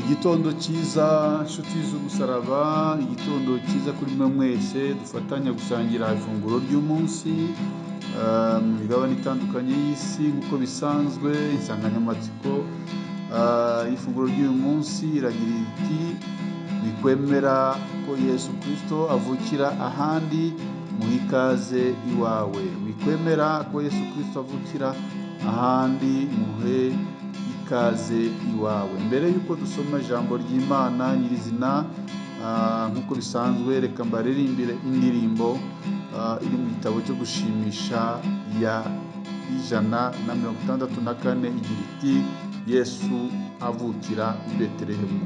Igitondo cyiza nshuti z'umusaraba, igitondo cyiza kuri mwe mwese dufatanya gusangira ifunguro ry'umunsi mu migabane itandukanye y'isi. Nk'uko bisanzwe, insanganyamatsiko y'ifunguro ry'uyu munsi iragira iti: "Wikwemera ko Yesu Kristo avukira ahandi, muhe ikaze iwawe." Wikwemera ko Yesu Kristo avukira ahandi, muhe ikaze iwawe. Mbere y'uko dusoma ijambo ry'Imana nyirizina, nk'uko bisanzwe, reka mbaririmbire indirimbo iri mu gitabo cyo gushimisha ya 164, igira iti: "Yesu avukira i Betelehemu."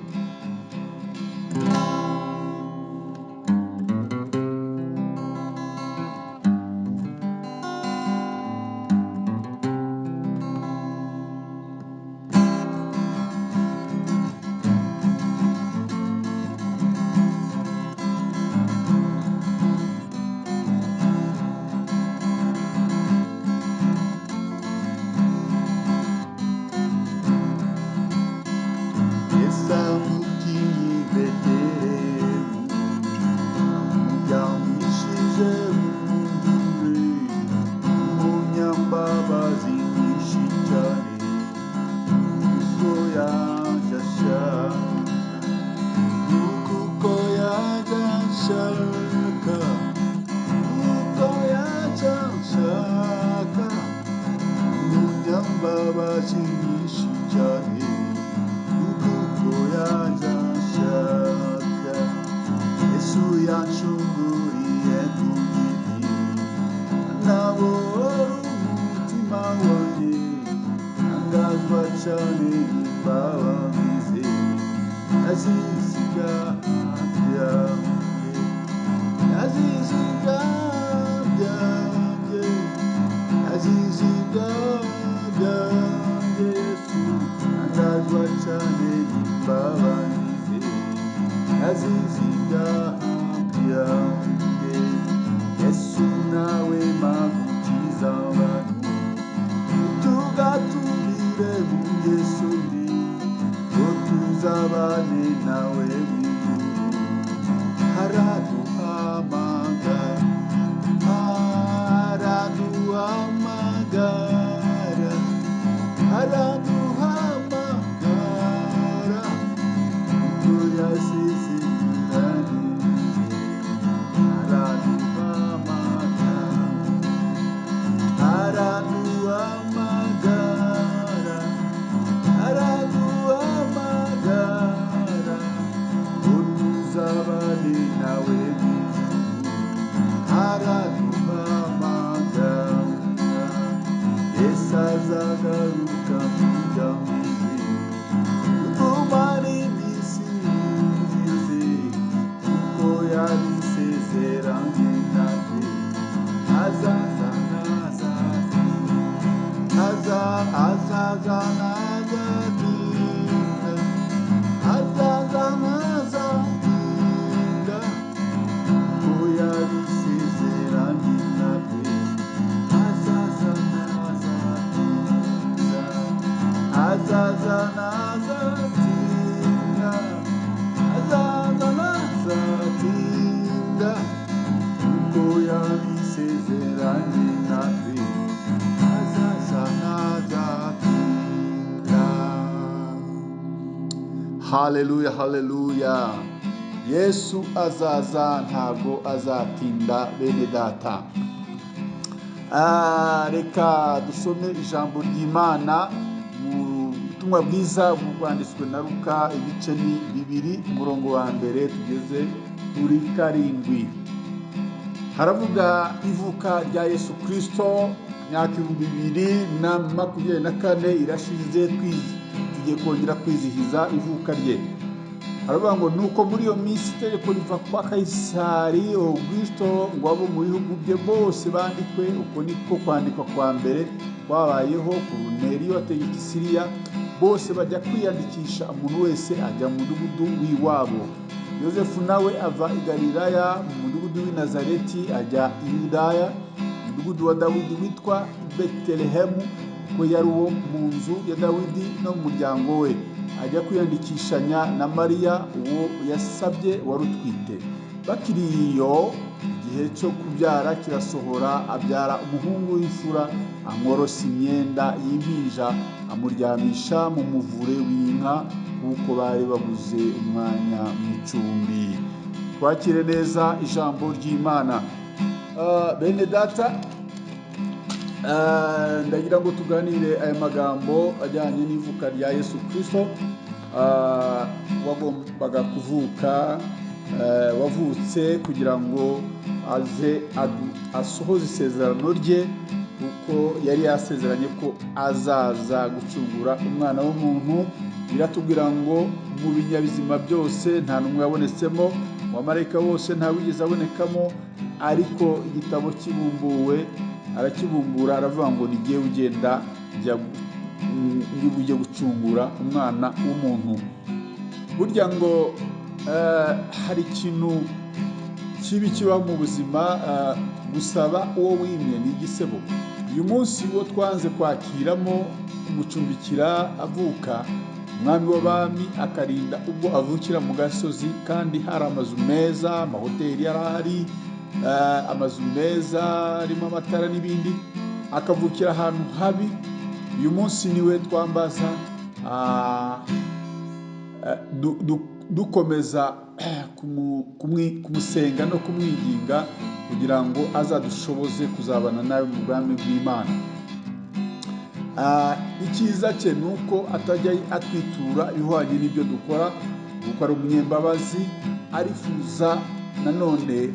Yesu avukiye i Betelehemu, amuryamishije mu mvure, umunyambabazi nyinshi cyane, nuko yaje ashaka, nuko uko yaje ashaka, nuko yaje ashaka, umunyambabazi nyinshi cyane, kuko yaje ashaka. Yesu yanshunguriye ku giti, anabohora umutima wanjye, ntangazwa cyane n'imbabazi ze, azize ibyaha byanjye, azize ibyaha byanjye, azize ibyaha byanjye. Yesu, ntangazwa cyane n'imbabazi ze, azize ibyaha byanjye. Yesu nawe magukiza abantu, tugaturire mu ngeso mbi, ngo tuzabane nawe mu ijuru. Araduhamagara, araduhamagara, araduhamagara, kuko yasezeranije. Araduhamagara, araduhamagara, araduhamagara, ngo tuzabane nawe mu ijuru. Araduhamagara. Yesu azagaruka tujya mu ijuru, tumara iminsi yose, kuko yabisezeranye natwe. Azaza, azaza, aza, azaza, ntazatinda, azaza, ntazatinda, kuko yabisezeranye natwe. Azaza, ntazatinda, azaza, ntazatinda, azaza, ntazatinda, kuko yabisezeranye natwe. Azaza, ntazatinda. Haleluya, haleluya! Yesu azaza, ntabwo azatinda, bene data. Reka dusome ijambo ry'Imana mu butumwa bwiza bwanditswe na Luka, ibice ni 2, umurongo wa mbere tugeze kuri 7. Haravuga ivuka rya Yesu Kristo. Imyaka 2024 irashize, tugiye kongera kwizihiza ivuka rye. Haravuga ngo: "Nuko muri iyo minsi itegeko riva kwa Kayisari Augusto ngo abo mu bihugu bye bose bandikwe. Uko niko kwandikwa kwa mbere kwabayeho, Koruneliyo ategeka i Siriya. Bose bajya kwiyandikisha, umuntu wese ajya mu mudugudu w'iwabo. Yosefu nawe ava i Galilaya mu mudugudu w'i Nazareti, ajya i Yudaya, umudugudu wa Dawidi witwa i Betelehemu, kuko yari uwo mu nzu ya Dawidi no mu muryango we." Ajya kwiyandikishanya na Mariya uwo yasabye wari utwite. Bakiri iyo, igihe cyo kubyara kirasohora, abyara umuhungu w'imfura, amworosa imyenda y'impinja, amuryamisha mu muvure w'inka, kuko bari babuze umwanya mu icumbi. Twakire neza ijambo ry'Imana. Bene data, ndagira ngo tuganire aya magambo ajyanye n'ivuka rya Yesu Kristo, wagombaga kuvuka, wavutse kugira ngo aze asohoze isezerano rye, kuko yari yasezeranye ko azaza gucungura umwana w'umuntu. Biratubwira ngo mu binyabizima byose nta n'umwe wabonetsemo, mu bamarayika bose nta wigeze abonekamo, ariko igitabo kibumbuwe arakibumbura, aravuga ngo ni jyewe ugenda ndi bujye gucungura umwana w'umuntu. Burya ngo hari ikintu kibi kiba mu buzima, gusaba uwo wimye ni igisebo. Uyu munsi uwo twanze kwakiramo kumucumbikira avuka, umwami w'abami akarinda ubwo avukira mu gasozi, kandi hari amazu meza, amahoteli yari ahari, amazu meza arimo amatara n'ibindi, akavukira ahantu habi. Uyu munsi niwe twambaza, dukomeza kumusenga no kumwinginga kugira ngo azadushoboze kuzabana nawe mu bwami bw'Imana. Icyiza cye ni uko atajya atwitura ibihwanye n'ibyo dukora, kuko ari umunyembabazi. Arifuza nanone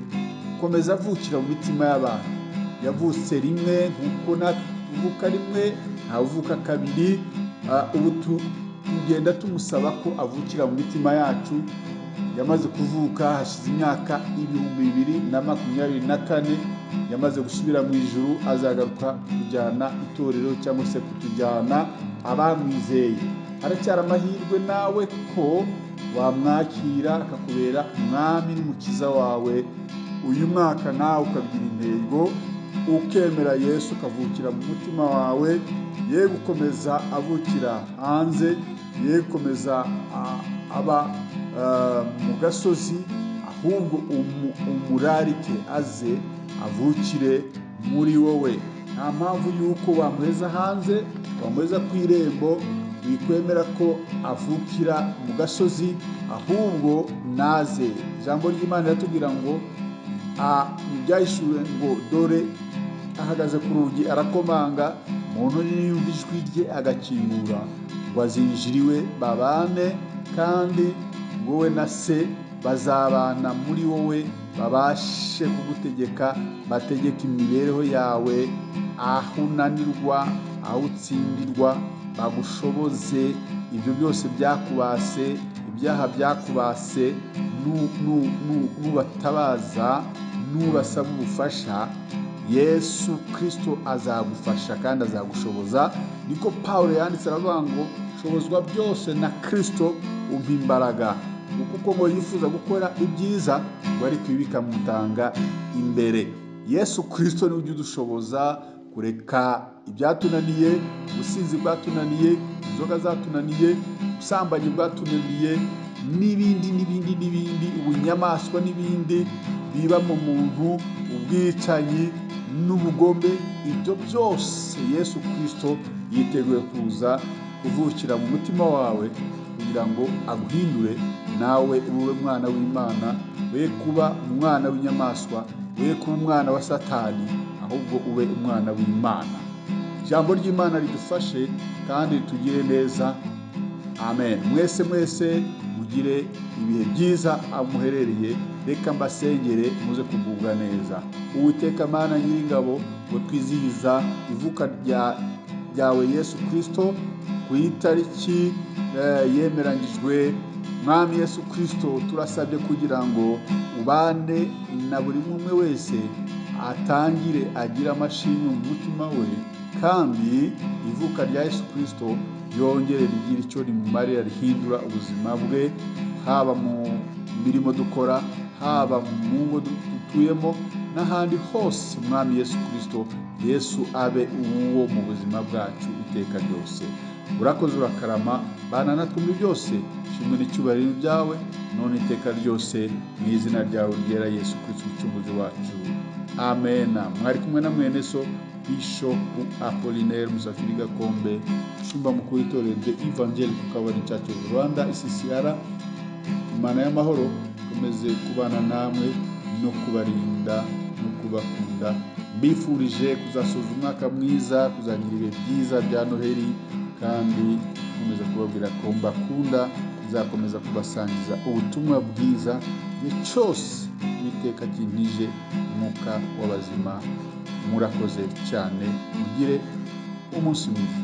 gukomeza avukira mu mitima y'abantu. Yavutse rimwe nk'uko natwe tuvuka rimwe, ntawe uvuka kabiri. Ubu tugenda tumusaba ko avukira mu mitima yacu. Yamaze kuvuka hashize imyaka 2024, yamaze gusubira mu ijuru, azagaruka kujyana itorero cyangwa se kutujyana abamwizeye. Haracyari amahirwe nawe ko wamwakira akakubera umwami n'umukiza wawe. Uyu mwaka nawe ukagira intego, ukemera Yesu ukavukira mu mutima wawe, ye gukomeza avukira hanze, ye gukomeza aba mu gasozi, ahubwo umurarike aze avukire muri wowe. Nta mpamvu y'uko wamuheza hanze, wamuheza ku irembo, wikwemera ko avukira mu gasozi, ahubwo naze. Ijambo ry'Imana riratubwira ngo mu byahishuwe ngo dore ahagaze ku rugi arakomanga, umuntu niyumva ijwi rye agakingura, ngo azinjira iwe babane, kandi ngo we na se bazabana muri wowe, babashe kugutegeka, bategeke imibereho yawe, aho unanirwa, aho utsindirwa, bagushoboze ibyo byose byakubase, ibyaha byakubase. Nubatabaza, nubasaba ubufasha, Yesu Kristo azagufasha kandi azagushoboza. Niko Pawulo yanditse, aravuga ngo shobozwa byose na Kristo umpa imbaraga. Kuko ngo yifuza gukora ibyiza, ngo ariko ibi bikamutanga imbere. Yesu Kristo niwe ujya udushoboza kureka ibyatunaniye, ubusinzi bwatunaniye, inzoga zatunaniye, ubusambanyi bwatunaniye, n'ibindi n'ibindi n'ibindi, ubunyamaswa n'ibindi biba mu muntu, ubwicanyi n'ubugome. Ibyo byose Yesu Kristo yiteguye kuza kuvukira mu mutima wawe kugira ngo aguhindure, nawe ube umwana w'Imana, we kuba umwana w'inyamaswa, we kuba umwana wa Satani, ahubwo ube umwana w'Imana. Ijambo ry'Imana ridufashe kandi ritugire neza. Amen. Mwese mwese mugire ibihe byiza aho muherereye. Reka mbasengere muze kugubwa neza. Uwiteka Mana Nyiringabo, ngo twizihiza ivuka ryawe Yesu Kristo ku itariki yemeranyijwe. Mwami Yesu Kristo, turasabye kugira ngo ubane na buri umwe wese, atangire agire amashimwe mu mutima we, kandi ivuka rya Yesu Kristo ryongere rigire icyo rimumarira, rihindura ubuzima bwe, haba mu mirimo dukora, haba mu ngo. dutuyemo n'ahandi hose. Umwami Yesu Kirisito, Yesu abe uwo mu buzima bwacu iteka ryose. Urakoze, urakarama, bana natwe muri byose. Shimwe n'icyubahiro byawe none iteka ryose, mu izina ryawe ryera Yesu Kirisito umucunguzi wacu, amena. Mwari kumwe na mwene so Bishop Apollinaire Musafiri Gakombe, umushumba mukuru w'itorero The Evangelical Covenant Church of Rwanda, ECCR. Imana y'amahoro ikomeze kubana namwe no kubarinda no kubakunda. Mbifurije kuzasoza umwaka mwiza, kuzagira ibihe byiza bya Noheli, kandi nkomeza kubabwira ko mbakunda. Nzakomeza kubasangiza ubutumwa bwiza igihe cyose Uwiteka akintije umwuka w'abazima. Murakoze cyane, mugire umunsi mwiza.